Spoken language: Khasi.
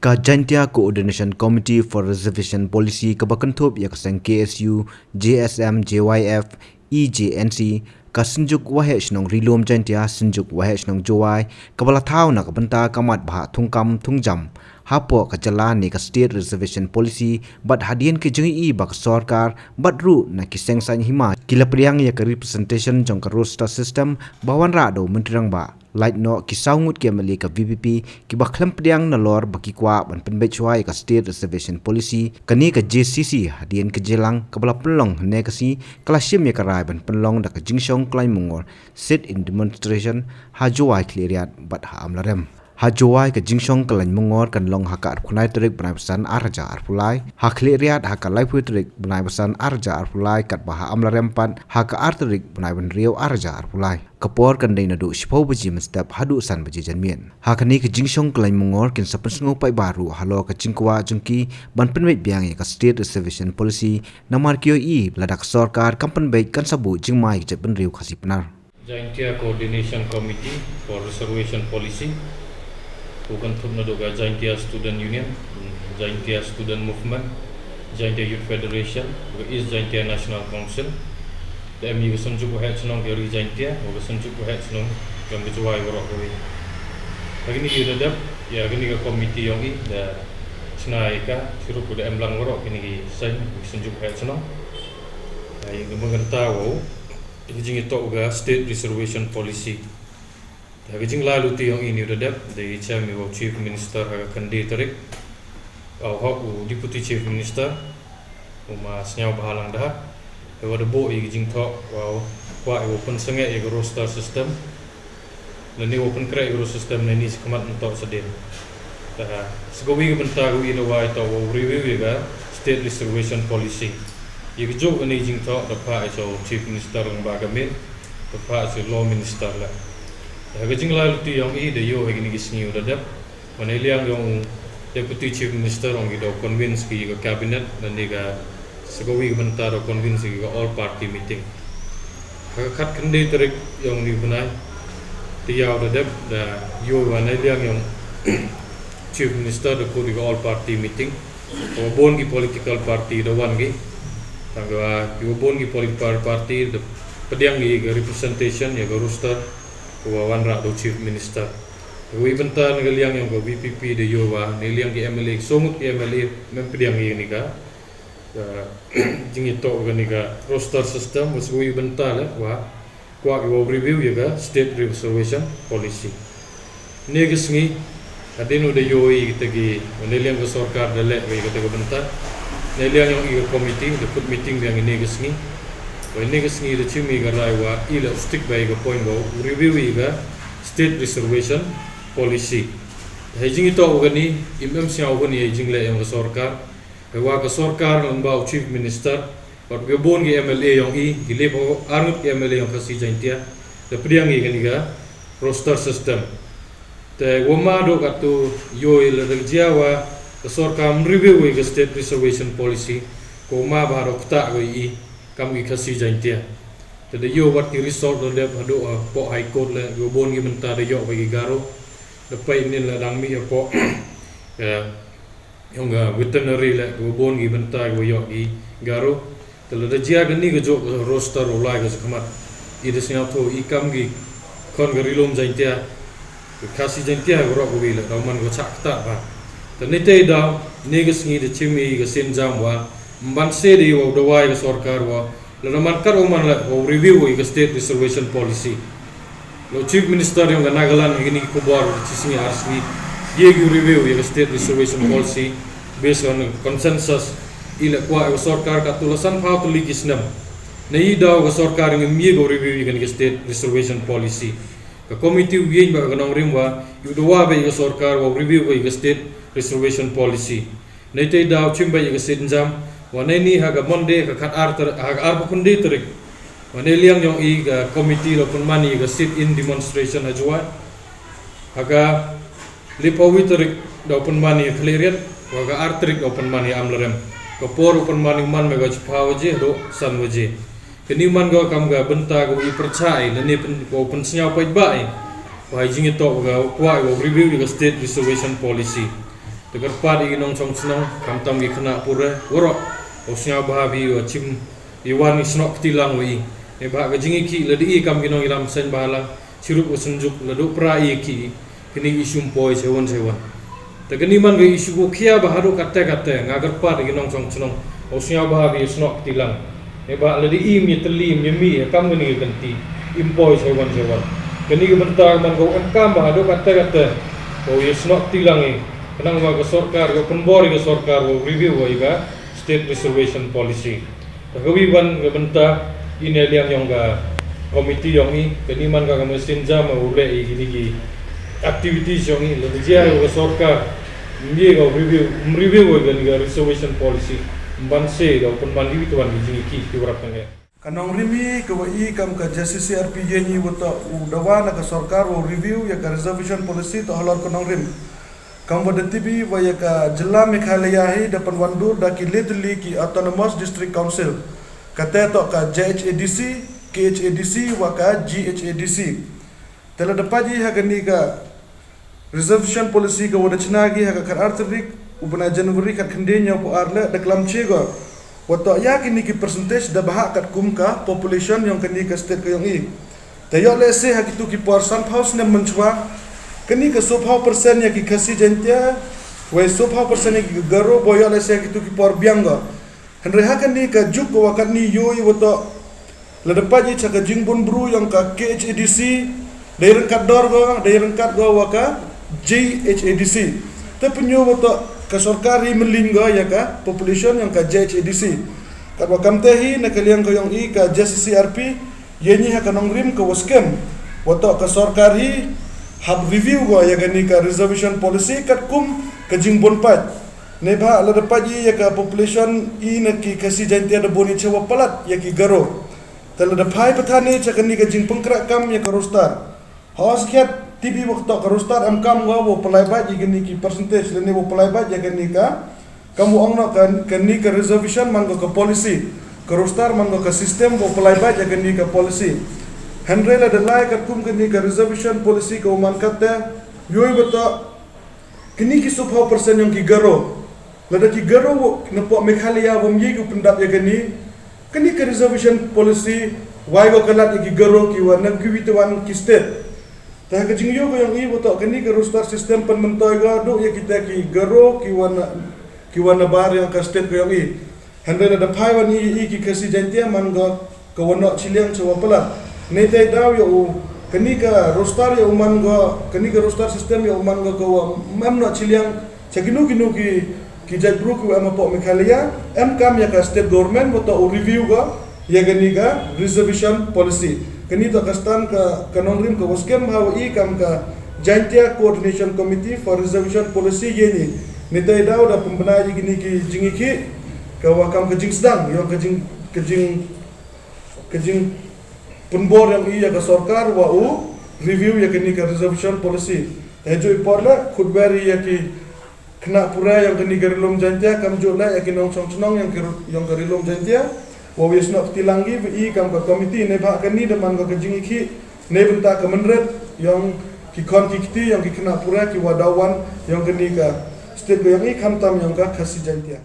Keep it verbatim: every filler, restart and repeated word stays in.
Ka Jaintia Coordination Committee for Reservation Policy kaba kynthup ïa ka seng K S U, J S M, J Y F, E J N C, ka Synjuk Waheh Shnong Rilum Jaintia, Synjuk Waheh Shnong Jowai, kaba la thaw na ka bynta ka mat ba ha thungkam thungjam hapoh ka jylla ne ka State Reservation Policy, bad hadien ka jingïohi ba ka sorkar bad ruh na ki seng saiñ hima ki la pdiang ïa ka representation jong ka roster system ba wanrah da u Myntri Rangbah. Lait noh ki saw ngut ki M L A ka V P P kiba khlem pdiang nalor ba ki kwah ban pynbeit shuwa ïa ka State Reservation Policy. Kane ka J C C hadien ka jingïalang kaba la pynlong hynne ka sngi ka la shim ïa ka rai ban pynlong da ka jingshong khlaiñ mungor sit-in demonstration ha Jowai, Khliehriat bad ha Amlarem. Ha Jowai ka jingshong khlaiñ mungor kan long ha ka arphew khyndai tarik bnai ba san ar hajar arphew lai, ha Khliehriat ha ka laiphew tarik bnai ba san ar hajar arphew lai, katba ha Amlarem pat ha ka ar tarik bnai ba hynriew ar hajar arphew lai. Ka por kan dei naduh shiphew baje mynstep haduh san baje janmiet. Ha kane ka jingshong khlaiñ mungor kin sa pynsngew paidbah ruh halor ka jingkwah jong ki ban pynbeit biang ïa ka State Reservation Policy, namar ki ïohi lada ka sorkar kam pynbeit kan sa buh jingma ïa ka jaitbynriew Khasi Pnar. Jaintia Coordination Committee for Reservation Policy, u kynthup naduh ka Jaintia Student Union, Jaintia Student Movement, Jaintia Youth Federation, ka East Jaintia National Council, da em ïa ka Synjuk Waheh Shnong ka Ri Jaintia, ka Synjuk Waheh Shnong ka Jowai, baroh kawei. Ha kine ki da dep ïa kane ka committee ïong i da shna ïa ka, chirup da em lang baroh kine ki seng, ka Synjuk Waheh Shnong. Ïa ka bynta wow ïa ka jingïatoh ka State Reservation Policy. Ha ka jinglai luti ïong i, ynda dep da i chem ïa u Chief Minister ha ka khyndai tarik. Wow hok u Deputy Chief Minister, u ma Sniawbhalang Dhar, ïa u da buh ïa ka jingthoh wow kwah ïa u pynsangeh ïa ka roster system. Lane wow pynkhreh ïa ka roster system na ini shakhmat mynta shadien. Te ha sa kawei ka bynta ka ïa da wai to wow review ïa ka State Reservation Policy. Ïa ka juk kane ka jingthoh da phah ïa u Chief Minister lyngba ka mail, da phah ïa u Law Minister leh. Te ha ka jinglai luti ïong i da ïoh ha kine ki sngi u da dep, ma na liang ïong u Deputy Chief Minister ong i da convince ki ïa ka cabinet, lane ka sa kawei ka bynta da convince ïa ka all party meeting. Ha ka khatkhyndai tarik ïong une u bnai, te ïa u da dep da ïoh wa na liang ïong Chief Minister da kut ïa ka all party meeting. Wa bun ki political party da wan ki. Tang wa ki wa bun ki political party da pdiang ïa ka representation ïa ka roster wa wanrah da u Chief Minister. Ka wei bynta na ka liang ïong ka V P P da ïoh wa na liang ki M L A, saw ngut ki M L A mem pdiang ïa kane ka ka jingïatoh kane ka roster system, wa sa kawei ka bynta leh wa kwah ki wow review ïa ka State Reservation Policy. Kane ka sngi hadien u da ïoh ïa kita ki, na liang ka sorkar da leh ïa kita ka bynta. Na liang ïong i ka committee da kut meeting biang kane ka sngi. Wa kane ka sngi da chim ïa ka rai wa i leh u stick ba ïa ka point wow review ïa ka State Reservation Policy. Ha jingïatoh kane im em sñiaw hun ïa jingleh ïong ka sorkar. Wa ka sorkar lyngba u Chief Minister bad ka bun ki M L A ïong i, ki leh phew ar ngut ki M L A ïong Khasi Jaintia da pdiang ïa kane ka roster system. Te wa ma do katu ïoh i lada jia wa ka sorkar ym review ïa ka State Reservation Policy, ka wa ma ba do kata ka i kam ki Khasi Jaintia. Te da ïoh wat ki result da dep haduh hapoh High Court leh, ka bun ki bynta da ïoh ba ki Garo. Da peit nin la dang mih hapoh ïong ka veterinary leh, ka bun ki bynta ka ïoh ki Garo. Te lada jia kane ka juk ka roster u lai ka shakhmat, i da sñiawthuh i kam ki khon ka Ri Lum Jaintia, ka Khasi Jaintia ka roh ka wi leh, da man ka chah kata ba. Te nitei da, ne ka sngi da chim i ka sienjam wa, mban se da i wa u da wai ka sorkar wa, lada man kat u man leh wow review ïa ka State Reservation Policy. Leh u Chief Minister ïong ka Nagaland ha kine ki khubor chi sngi ar sngi, ïa ki review ïa ka State Reservation Policy based on consensus. I leh kwah ïa ka sorkar katu la san phaw tylli ki snem. Na i daw ka sorkar ïong im ïa ka review ïa kane ka State Reservation Policy. Ka committee u ïeng ba ka nongrim wa ïa u da wai ba ïa ka sorkar wow review ïa ka State Reservation Policy. Nitei da u chim beit ïa ka sienjam wa na ini ha ka Monday ka khat ar tar-, ha ka arphew khyndai tarik. Wa na liang ïong i ka committee da u pynman ïa ka sit-in demonstration ha Jowai. Ha ka liphew wi tarik da u pynman ïa Khliehriat, wa ka ar tarik da u pynman ïa Amlarem. Ka por u pynman ïa u man me ka chiphaw waje haduh san waje. Kane man ka kam ka bynta ka i pyrchah i, lane pyn-, ka u pynsñiaw paidbah i. Wa i jingïatoh ka kwah i wow review ïa ka State Reservation Policy. Kyrpad ïa ki nongshong shnong, khamtam ki khynnah pura, waroh, u sngewbha ba u shim, u wan u snoh kti lang u i. Neibhah ka jingïakhih lada i kam ki nongïalam seng balang, chirup u synjuk, lada u pra ïakhih, kine ki issue ym poi shaiwan shaiwan. Te kane man ka issue ko khia ba haduh katta katta, nga kyrpad ïa ki nongshong shnong, u sngewbha ba u snoh kti lang. Neibhah lada i ym ïatylli ym ïamih ïa kam kane ka kynti, ym poi shaiwan shaiwan. Kane ka bynta man ka u em kam ba haduh katta katta, u ïasnoh kti lang i. Khnang ba ka sorkar, ka pynbor ïa ka sorkar, u review ïa ka State Reservation Policy. Te kawei pat ka bynta, i na liang yong ka committee yong i, kane man ka ka messenger ma u leh ïa kine ki activities yong i, lada jia ka sorkar, ym ïa ka review, ym review ïa kane ka reservation policy, ym ban seh ka u pynban ïa ki tuan ki jingïakhih ki warap tang eh. Ka nongrim i ka wa i kam ka J C C R P ïa ngi wa toh u dawa na ka sorkar wa u review ïa ka reservation policy toh halor ka nongrim. Kam wa da tip i wa ïa ka jylla Meghalaya hi da pynwandur da ki lai tylli ki Autonomous District Council. Kata toh ka J H A D C, K H A D C wa ka G H A D C. Te lada peit i ha kane ka reservation policy ka wa da chna ki ha ka khatar tarik u bnai January khatkhyndai hynñiewphew ar leh da klam che ko. Wa toh ïa kine ki percentage da bhah katkum ka population yong kane ka state ka yong i. Te ïoh lehse ha kitu ki por sanphew snem mynshuwa, kane ka sophew percent ïa ki Khasi Jaiñtia, wei sophew percent ïa ki Garo, bo ïoh lehse ha kitu ki por biang ko. Hynrei ha kane ka juk ka wa katne ïoh i wa toh lada peit i cha ka jingbun bru yong ka K H A D C, dei ryngkat dor ko, dei ryngkat ko wa ka J H A D C. Te pynïoh wa toh ka sorkar i mylliñ ko ïa ka population yong ka J H A D C. Katwa kamte hi na ka liang ka yong i ka J C C R P, ïa ngi ha ka nongrim ka wa skhem wa toh ka sorkar hi hap review ko ïa kane ka reservation policy katkum ka jingbun paid. Neibhah lada peit i ïa ka population i na ki Khasi Jaiñtia da bun i cha wa palat ïa ki Garo. Te lada phai pathan i cha kane ka jingpynkhreh kam ïa ka roster. Hos kiat tip i wa toh ka roster em kam ko wa pynlait bad ïa kane ki percentage lane wa pynlait bad ïa kane ka. Kam wa ong noh ka, kane ka reservation man ko ka policy. Ka roster man ko ka system wa pynlait bad ïa kane ka policy. Hynrei lada lai katkum kane ka reservation policy ka wa man katte. Ïoh i wa toh kine ki sophew percent yong ki Garo. Lada ki Garo wa, na poh Meghalaya wa ym ïa ki u pyndap ïa kane. Kane ka reservation policy, wai ko ka lad ïa ki Garo ki wa na kiwi te wan ki state. Te ha ka jingïoh ka yong i wa toh kane ka roster system pynmyntoi ko duh ïa kita ki Garo ki wa na, ki wa na bar yong ka state ka yong i. Hynrei lada phai wan i, i ki Khasi Jaiñtia man ko ka wa noh chiliang cha wa palat. Neitei daw ïa u, kane ka roster ïa u man ko, kane ka roster system ïa u man ko ka wa em noh chiliang cha kino kino ki, ki jait bru ki wa em ha poh Meghalaya, em kam ïa ka state government wa toh u review ko ïa kane ka reservation policy. Kane toh ka stand ka, ka nongrim ka wa skhem ha wa i kam ka Jaiñtia Coordination Committee for Reservation Policy ïa ngi. Neitei daw da pynbna ïa kine ki jingïakhih ka wa kam ka jingsdang, ïa ka jing, ka jing, ka jingpynbor yong i ïa ka sorkar wa u review ïa kane ka reservation policy. Te ha juh i por leh, khutwer ïa ki khynnah pura yong kane ka Ri-lum Jaiñtia, kam juh leh ïa ki nongshong shnong yong ki ru-, yong ka Ri-lum Jaiñtia, wa u ïasnoh kti lang ki wa i kam ka committee, neibhah kane da man ko ka jingïakhih, neibynta ka mynrit, yong ki khon ki kti, yong ki khynnah pura, ki wa daw wan, yong kane ka state ka yong i khamtam yong ka Khasi Jaiñtia.